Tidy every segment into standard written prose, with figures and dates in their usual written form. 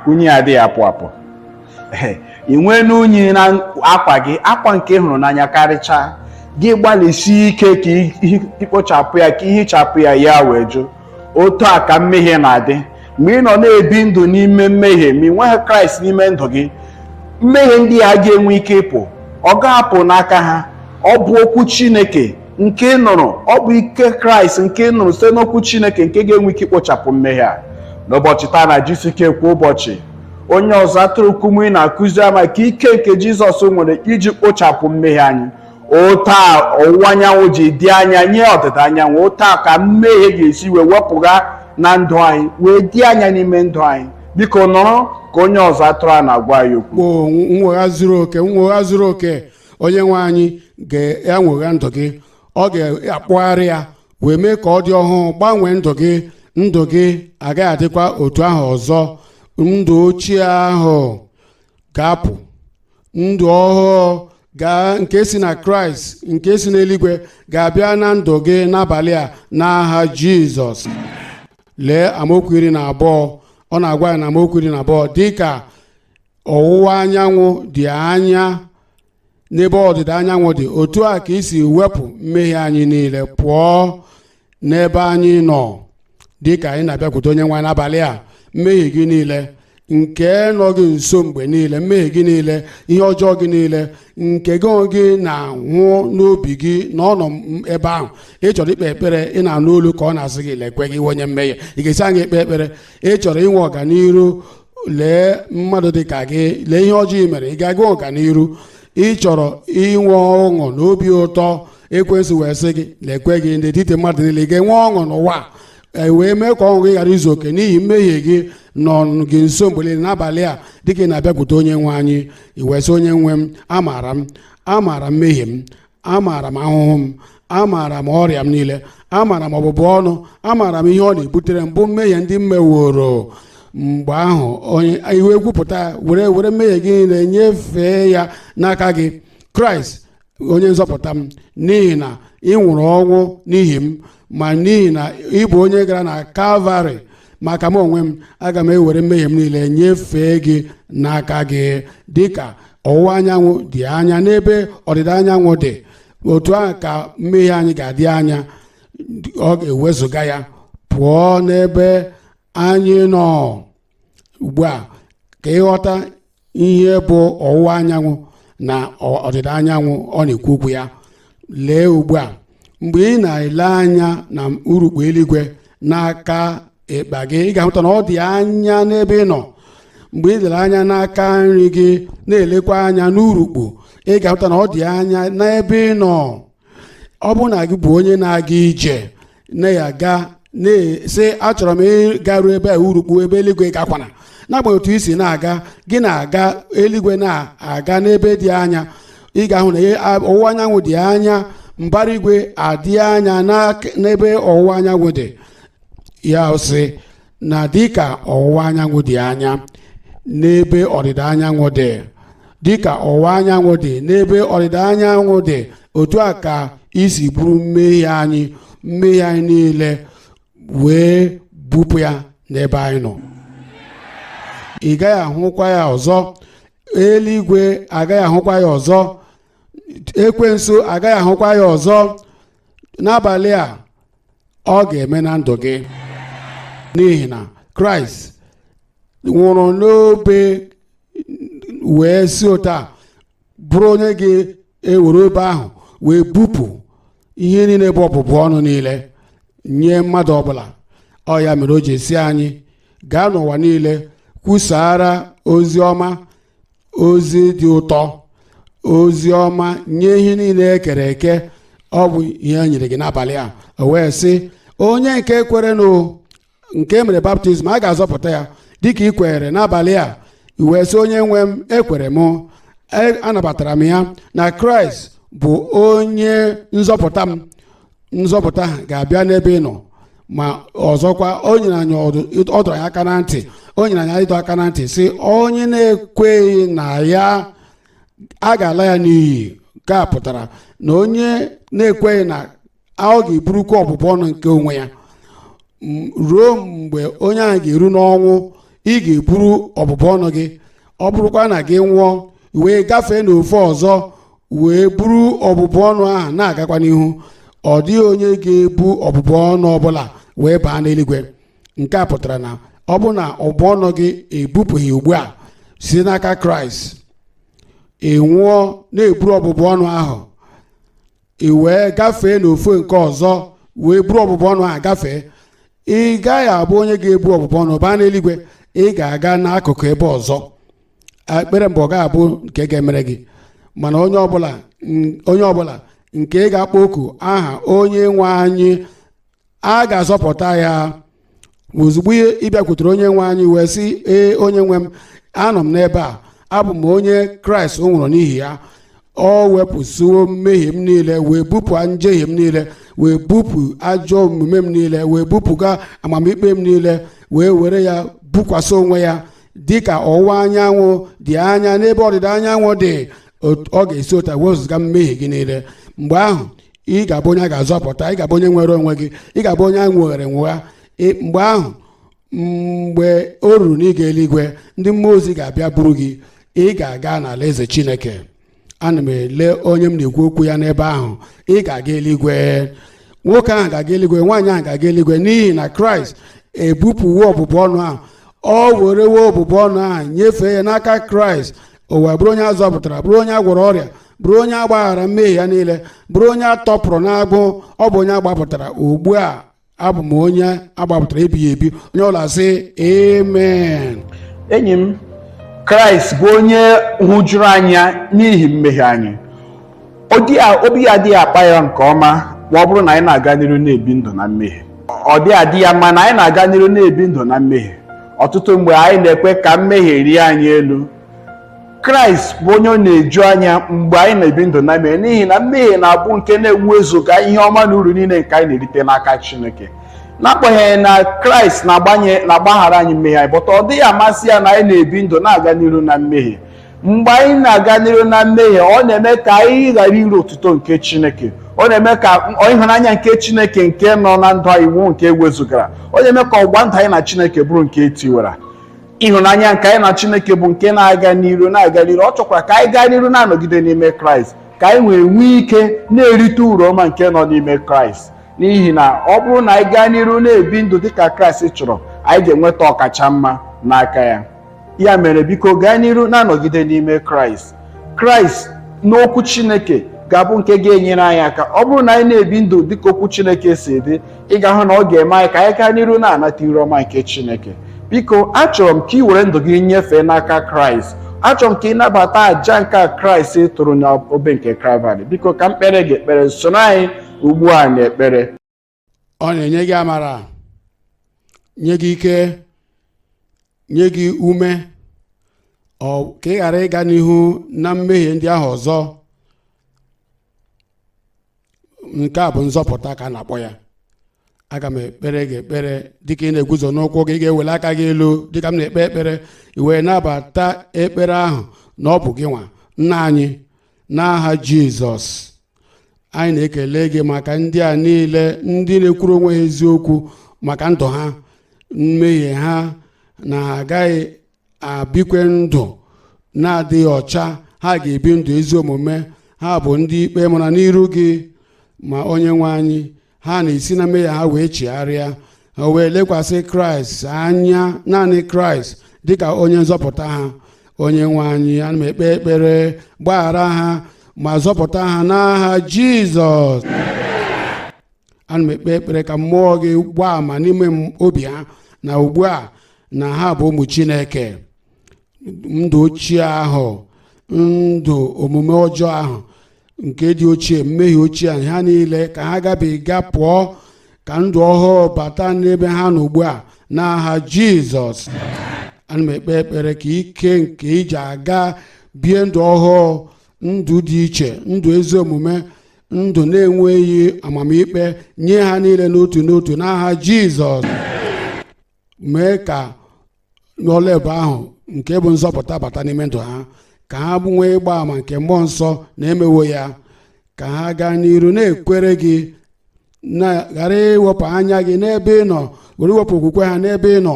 Unyi adịghị apụ apụ. Ị nwee n'unyi na akwa gị, akwa nke ị hụrụ n'anya karịchaa, gị gbalịsie ike ka ikpochapụ ya, ka ihichapụ ya, ya wee jụ. Otu a ka mmehie na-adị mgbe ị nọ na-ebi ndụ n'ime mmehie, ma ị nweghị Kraịst n'ime ndụ gị. Mmehie ndị a ga-enwe ike ịpụ, ọ ga-apụ n'aka ha. Ọ bụ okwu Chineke nke ị nụrụ, ọ bụ ike Kraịst nke ị nụrụ site n'okwu Chineke nke ga-enwe ike ikpochapụ mmehie a. N'ụbọchị taa na Jisike kwa ụbọchị, onye ọzọ atụrụ Kumuyi na-akụzi maka ike nke Jizọs nwere iji kpochapụ mmehie anyị. Otu a ọwụwa anyanwụ ji dị anya nye ọdịda anyanwụ, otu a ka mmehie ga-esi wee wepụga na ndụ anyị, wee dị anya n'ime ndụ anyị. Biko nọrọ ka onye ọzọ atụrụ a na-agwa anyị okwu. Bụ nwogha zuru oke, nwogha zuru oke. Onye nwe anyị ga-enwogha ndụ gị, ọ ga-akpụgharị ya wee mee ka ọ dị ọhụụ, gbanwee ndụ gị. Ndụ gị agaghị adịkwa otu ahụ ọzọ. Ndụ ochie ahụ ga-apụ, ndụ ọhụụ gaa nke si na Kraịst, nke si n'eluigwe ga-abịa na ndụ gị n'abalị a n'aha Jizọs. Lee amaokwu 12. Ọ na-agwa ya na amaokwu 12, dịka ọwụwa anyanwụ dị anya n'ebe ọdịda anyanwụ dị, otu a ka isi wepụ mmehie anyị niile pụọ n'ebe anyị nọ. Dịka anyị na-abịakwute onye nwe anyị n'abalị a, mmehie gị niile nke nọ gị nso mgbe niile, mmehie gị niile, ihe ọjọọ gị niile nke gị onwe gị na-ahụ n'obi gị na ọ nọ ebe ahụ, ị chọrọ ikpe ekpere, ị na-anụ olu ka ọ na-asị gị, "Lekwe gị, onye mmehie, ị ga-esi anya ekpe ekpere? Ị chọrọ inwe ọganiru? Lee mmadụ dị ka gị, lee ihe ọjọọ ị mere, ị ga-aga ọganiru? Ị chọrọ inwe ọṅụ na obi ụtọ?" Ekwensu wee sị gị, "Lekwe gị n'etiti mmadụ niile, ị ga-enwe ọṅụ n'ụwa?" E wee mee ka ọṅụ gị ghara izu oke n'ihi mmehie gị nọ gị nso mgbe niile. N'abalị a, dịka ị na-abịakwute onye nwe anyị, i wee sị, "Onye nwe m, amaara m, amaara m mmehie m, amaara m ahụhụ m, amaara m ọrịa m niile, amaara m ọbụbụ ọnụ, amaara m ihe ọ na-ebutere m bụ mmehie ndị m meworo." Mgbe ahụ onye iwe kwupụta, were mmehie gị niile nyefee ya n'aka gị, Kraịst onye nzọpụta m, n'ihi na ị nwụrụ ọnwụ n'ihi m, ma n'ihi na ị bụ onye gara na Kalvarị maka m onwe m, aga m ewere mmehie m niile nyefee gị n'aka gị. Dịka ọwụwa anyanwụ dị anya n'ebe ọdịda anyanwụ dị, otu ahụ ka mmehie anyị ga-adị anya. Ọ ga-ewezụga ya pụọ n'ebe anyị nọ. Ugbu a ka ịghọta ihe bụ ọwụwa anyanwụ na ọdịda anyanwụ ọ na-ekwu okwu ya. Lee ugbu a, mgbe ị na-ele anya na urukpu eluigwe n'aka ịkpa gị, ị ga-ahụta na ọ dị anya n'ebe ị nọ. Mgbe ị lere anya n'aka nri gị, na-elekwa anya n'urukpu, ị ga-ahụta na ọ dị anya n'ebe ị nọ. Ọ bụrụ na gị bụ onye na-aga ije, na-aga, na-sị, "Achọrọ m ịgaru ebe a urukpu ebe eluigwe gakwana," n'agbanyeghị otu i si na-aga, gị na-aga, eluigwe na-aga n'ebe dị anya. Ị ga-ahụ na ọwụwa anyanwụ dị anya, mbara igwe adị anya n'ebe ọwụwa anyanwụ dị. Ya sị na dịka ọwụwa anyanwụ dị anya n'ebe ọdịda anyanwụ dị, dịka ọwụwa anyanwụ dị n'ebe ọdịda anyanwụ dị, otu a ka isi buru mmehie anyị, mmehie anyị niile, wee bupụ ya n'ebe anyị nọ. Ị gaghị ahụkwa ya ọzọ. Eluigwe agaghị ahụkwa ya ọzọ. Ekwensu agaghị ahụkwa ya ọzọ. N'abalị a, ọ ga-eme na ndụ gị, n'ihi na Kraịst nwụrụ n'obe wee si otu a bụrụ onye ga-ewere obe ahụ wee bupụ ihe niile bụ ọbụbụ ọnụ niile nye mmadụ ọbụla. Ọ ya mere o ji esi anyị gaa n'ụwa niile kwusara ozi ọma, ozi dị ụtọ, ozi ọma nye ihe niile e kere eke. Ọ bụ ihe e nyere gị n'abalị a. O wee sị, onye nke kwere nụ, nke e mere baptizim, a ga-azọpụta ya. Dịka ị kwere n'abalị a, i wee sị, "Onye nwe m, ekwere m, anabatara m ya na Kraịst bụ onye nzọpụta m," nzọpụta ga-abịa n'ebe ị nọ. Ma ọzọkwa, o nyere anyị ọdụ, ọ dọrọ anyị aka na ntị, o nyere anyị ịdọ aka na ntị sị, onye na-ekweghị na ya, a ga-ala ya n'iyi. Nke a pụtara na onye na-ekweghị na ọ ga-eburukwa ọbụbụ ọnụ nke onwe ya ruo mgbe onye ahụ ga-eru n'ọnwụ. Ị ga-eburu ọbụbụ ọnụ gị. Ọ bụrụkwa na gị nwụọ wee gafee n'ofe ọzọ wee buru ọbụbụ ọnụ ahụ na-agakwa n'ihu, ọ dịghị onye ga-ebu ọbụbụ ọnụ ọbụla wee baa n'eluigwe. Nke a pụtara na ọ bụ na ọbụbụ ọnụ gị ebupụghị ugbu a site n'aka Kraịst, ị nwụọ na-eburu ọbụbụ ọnụ ahụ, ị wee gafee n'ofe nke ọzọ wee buru ọbụbụ ọnụ ahụ gafee, ị gaghị abụ onye ga-ebu ọbụbụ ọnụ baa n'eluigwe. Ị ga-aga n'akụkụ ebe ọzọ. Ekpere mbụ ọ ga-abụ nke ga-emere gị. Mana onye ọbụla nke ga-akpọ oku aha Onye nwe anyị, a ga-azọpụta ya. Ozugbo ị bịakwutere Onye nwe anyị wee sị, "Ee, Onye nwe m, anọ m n'ebe a, abụ m onye Kraịst nwụrụ n'ihi ya. Ọ wepụsịwo mmehie m niile, wee bupụ njehie m niile, wee bupụ ajọ omume m niile, wee bupụga amamikpe m niile, wee were ya bukwasị onwe ya, dịka ọwụwa anyanwụ dị anya n'ebe ọdịda anyanwụ dị, ọ ga-esi otu a wezụga mmehie gị niile." Mgbe ahụ ị ga-abụ onye a ga-azọpụta, ị ga-abụ onye nwere onwe gị, ị ga-abụ onye a nwere nwụgha. Mgbe ahụ, mgbe o ruru n'ịga eluigwe, ndị mmụọ ozi ga-abịa buru gị, ị ga-aga n'ala eze Chineke. Ana m ele onye m na-ekwu okwu ya n'ebe ahụ. Ị ga-aga eluigwe. Nwoke ahụ ga-aga eluigwe, nwaanyị ahụ ga-aga eluigwe, n'ihi na Kraịst ebupụwo ọbụbụ ọnụ ahụ. Ọ werewo ọbụbụ ọnụ ahụ nyefee ya n'aka Kraịst. O wee bụrụ onye a zọpụtara, bụrụ onye a gwọrọ ọrịa, bụrụ onye a gbaghara mmehie ya niile, bụrụ onye a tọpụrụ n'agbụ. Ọ bụ onye a gbapụtara. Ugbu a abụ m onye agbapụtara ebighị ebi. Onye ọbụla sị, "Amen." Enyi m, Kraịst bụ onye hụjuru anya n'ihi mmehie anyị. Obi ya adịghị akpa ya nke ọma ma ọ bụrụ na anyị na-aga n'iru na-ebi ndụ na mmehie. Ọ dịghị adị ya mma na anyị na-aga n'iru na-ebi ndụ na mmehie. Ọtụtụ mgbe anyị na-ekwe ka mmehie rie anyị elu. Kraịst bụ onye ọ na-eju anya mgbe anyị na-ebi ndụ na mmehie, n'ihi na mmehie na-abụ nke na-ewezuga ihe ọma na uru niile nke anyị na-erite n'aka Chineke. N'agbanyeghị na Kraịst na-agbanye na-agbaghara anyị mmehie anyị, but ọ dịghị amasị ya na anyị na-ebi ndụ na-aga n'iru na mmehie. Mgbe anyị na-aga n'iru na mmehie, ọ na-eme ka anyị ghara iru otuto nke Chineke. Ọ na-eme ka ịhụnanya nke Chineke nke nọ na ndụ anyị wụ nke ewezugara. Ọ na-eme ka ọgba ndụ anyị na Chineke bụrụ nke etiwara. Ịhụnanya nke anyị na Chineke bụ nke na-aga n'iru, na-aga n'iru. Ọ chọkwara ka anyị gaa n'iru na-anọgide n'ime Kraịst, ka anyị wee nwee ike na-erite uru ọma nke nọ n'ime Kraịst, n'ihi na ọ bụrụ na anyị gaa n'iru na-ebi ndụ dịka Kraịst chọrọ, anyị ga-enweta ọkacha mma n'aka ya. Ya mere, biko, gaa n'iru na-anọgide n'ime Kraịst. Kraịst n'okwu Chineke ga-abụ nke ga-enyere anyị aka. Ọ bụrụ na anyị na-ebi ndụ dịka okwu Chineke si dị, ị ga-ahụ na ọ ga-eme anyị ka anyị gaa n'iru na-anata iru ọma nke Chineke. Biko, achọrọ m ka ị were ndụ gị nyefee n'aka Kraịst. Achọrọ m ka ị nabata àjà nke a Kraịst tụrụ n'obe nke Kalvarị. Biko, ka m kpere gị ekpere. Soro anyị ugbu a n'ekpere. Ọ na-enye gị amara, nye gị ike, nye gị ume, ọ ka ị ghara ịga n'ihu na mmehie ndị ahụ ọzọ. Nke a bụ nzọpụta ka a na-akpọ ya. Aga m ekpere gị ekpere. Dịka ị na-eguzo n'ụkwụ gị, ị ga-ewele aka gị elu dịka m na-ekpe ekpere, i wee nabata ekpere ahụ na ọ bụ gị nwa. Nna anyị, n'aha Jizọs, anyị na-ekele gị maka ndị a niile, ndị na-ekwuru onwe ha eziokwu maka ndụ ha, mmehie ha, na ha agaghị abikwe ndụ na-adịghị ọcha. Ha ga-ebi ndụ ezi omume. Ha bụ ndị ikpe mara n'iru gị. Ma Onye nwe anyị, ha na-esi na mmehie ha wee chigharịa, ha wee lekwasị Kraịst anya, naanị Kraịst dịka onye nzọpụta ha. Onye nwe anyị, ana m ekpe ekpere, gbaghara ha ma zọpụta ha n'aha Jizọs. Ana m ekpe ekpere ka mmụọ gị gbaa ama n'ime obi ha na ugbu a na ha bụ ụmụ Chineke. Ndụ ochie ahụ, ndụ omume ọjọọ ahụ nke dị ochie, mmehie ochie ahụ ha niile, ka ha gabiga pụọ, ka ndụ ọhụụ bata n'ebe ha nọ ugbu a n'aha Jizọs. Ana m ekpe ekpere ka ike nke iji aga bie ndụ ọhụụ, ndụ dị iche, ndụ ezi omume, ndụ na-enweghị amamikpe, nye ha niile n'otu n'otu n'aha Jizọs. Mee ka n'ọlebe ahụ nke bụ nzọpụta bata n'ime ndụ ha, ka ha nwee ịgba ama nke Mmụọ Nsọ na-emewo ya, ka ha gaa n'iru na-ekwere gị, na ghara iwepụ anya gị n'ebe ị nọ, were iwepụ okwukwe ha n'ebe ị nọ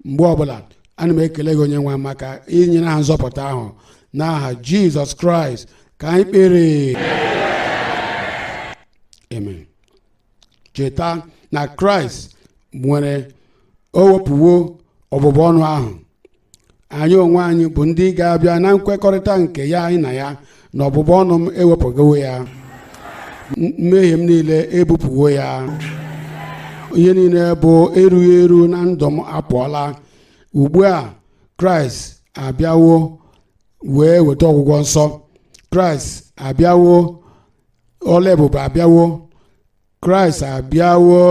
mgbe ọbụla. Ana m ekele gị, onye nwe, maka inyere ha nzọpụta ahụ. N'aha Jizọs Kraịst ka anyị kpere, amen. Cheta na Kraịst nwere o wepụwo ọbụbụ ọnụ ahụ. Anyị onwe anyị bụ ndị ga-abịa na nkwekọrịta nke ya, anyị na ya na ọbụbụ ọnụ m ewepụgowo ya, mmehie m niile ebupụwo ya, ihe niile bụ erughị eru na ndụ m apụọla. Ugbu a Kraịst abịawo wee weta ọgwụgwọ nsọ. Kraịst abịawo, ọla ebube abịawo. Kraịst abịawo,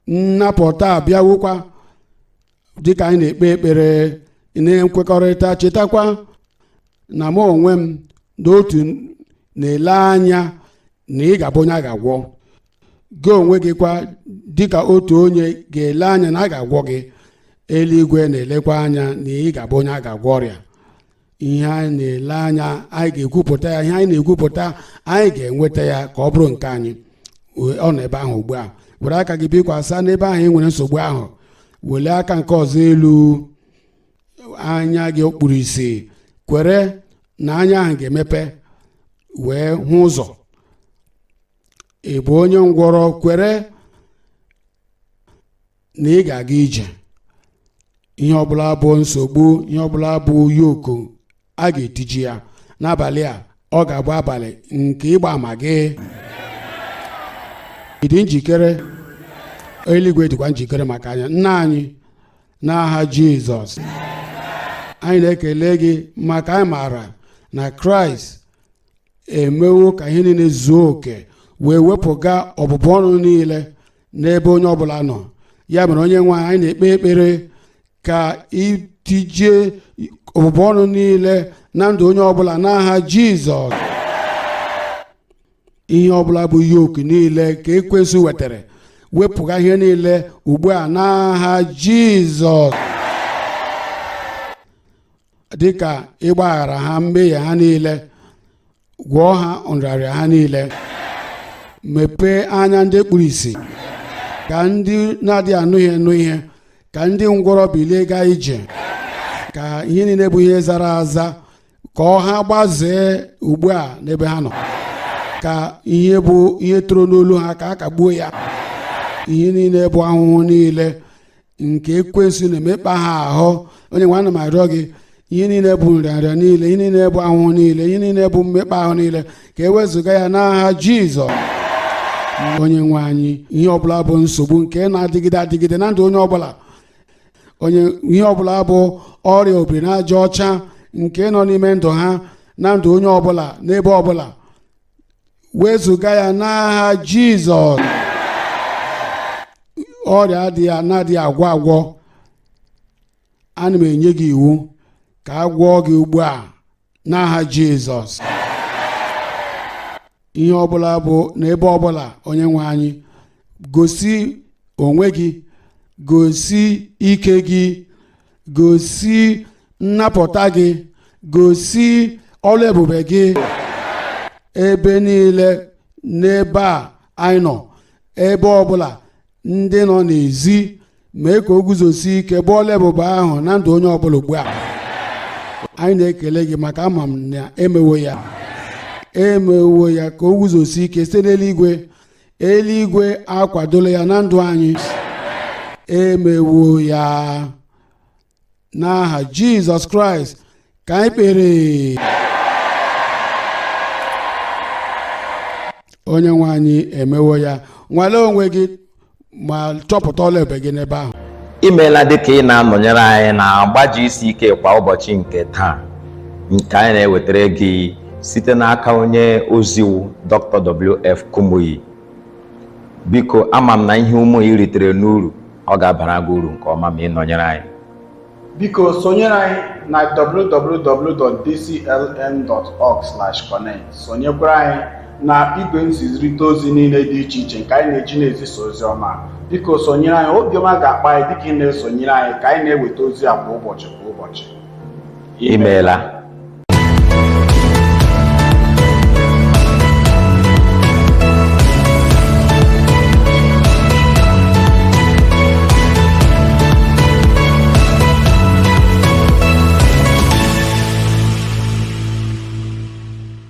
nnapụta abịawokwa. Dịka anyị na-ekpe ekpere na nkwekọrịta, chetakwa na mụ onwe m n'otu na-ele anya na ị ga-abụ onye a ga-agwọ. Gị onwe gị kwa, dịka otu onye ga-ele anya na a ga-agwọ gị, eluigwe na-elekwa anya na ị ga-abụ onye a ga-agwọ ọrịa. Ihe anyị na-ele anya, anyị ga-ekwupụta ya. Ihe anyị na-ekwupụta, anyị ga-enweta ya ka ọ bụrụ nke anyị. Ọ nọ ebe ahụ ugbu a. Were aka gị bikwasa n'ebe ahụ ị nwere nsogbu ahụ. Welie aka nke ọzọ elu. Anya gị okpuru isi, kwere na anya ahụ ga-emepe wee hụ ụzọ. Ị bụ onye ngwọrọ, kwere na ị ga-aga ije. Ihe ọbụla bụ nsogbu, ihe ọbụla bụ yoke, a ga-etiji ya n'abalị a. Ọ ga-abụ abalị nke ịgba ama gị. Ị dị njikere? Eluigwe dịkwa njikere maka anya. Nna anyị, n'aha Jizọs, anyị na-ekele gị maka anyị maara na Kraịst emewo ka ihe niile zuo oke, wee wepụga ọbụbụ ọnụ niile n'ebe onye ọbụla nọ. Ya mere, onye nwe anyị, na-ekpe ekpere ka itijie ọbụbụ ọnụ niile na ndụ onye ọbụla n'aha Jizọs. Ihe ọbụla bụ yoke niile ka ekwensu wetara, wepụga ihe niile ugbu a n'aha Jizọs. Dịka ịgbaghara ha mmehie ha niile, gwọọ ha nrịarịa ha niile, mepee anya ndị kpuru ìsì, ka ndị na-adịghị anụ ihe nụ ihe, ka ndị ngwọrọ bilie gaa ije, ka ihe niile bụ ihe zara aza ka ọ ha gbazee ugbu a n'ebe ha nọ, ka ihe bụ ihe toro n'olu ha ka a kagbuo ya. Ihe niile bụ ahụhụ niile nke ekwensu na-emekpa ha ahụ, onye nwe, ana m arịọ gị, ihe niile bụ nrịanrịa niile, ihe niile bụ ahụhụ niile, ihe niile bụ mmekpa ahụ niile, ka e wezụga ya n'aha Jizọs. Onye nwe anyị, ihe ọbụla bụ nsogbu nke na-adịgide adịgide na ndụ onye ọbụla, onye ihe ọbụla bụ ọrịa obiri n'aja ọcha nke nọ n'ime ndụ ha, na ndụ onye ọbụla n'ebe ọbụla, wezụga ya n'aha Jizọs. Ọrịa adịghị na-adịghị agwọ agwọ, ana m enye gị iwu ka a gwọọ gị ugbu a n'aha Jizọs. Ihe ọbụla bụ n'ebe ọbụla, onye nwe anyị, gosi onwe gị, gosi ike gị, gosi nnapụta gị, gosi ọrụ ebube gị ebe niile n'ebe a anyị nọ, ebe ọbụla ndị nọ n'ezi. Mee ka o guzosie ike bụ ọrụ ebube ahụ na ndụ onye ọbụla ugbu a. Anyị na-ekele gị maka ama m na emewo ya, emewo ya ka o guzosie ike site n'eluigwe. Eluigwe akwadola ya na ndụ anyị. Emewo ya. N'aha Jizọs Kraịst ka anyị kpere. Onye nwe anyị emewo ya. Nwalee onwe gị ma chọpụta ọla ebube gị n'ebe ahụ. Imeela dịka ị na-anọnyere anyị na agba GCK kwa ụbọchị nke taa, nke anyị na-ewetara gị site n'aka onye oziwu Dr. W.F. Kumuyi. Biko, ama m na ihe ụmụ ị ritere n'uru, ọ ga-abara gị uru nke ọma ma ị nọnyere anyị. Biko sonyere anyị na www.dclm.org/connect. Sonyekwara anyị na igwe nzirịta ozi niile dị iche iche nke anyị na-eji na-ezisa ozi ọma. Biko sonyere anyị. Obiọma ga-akpa anyị dịka ị na-esonyere anyị ka anyị na-eweta ozi a kwa ụbọchị kwa ụbọchị. Imeela.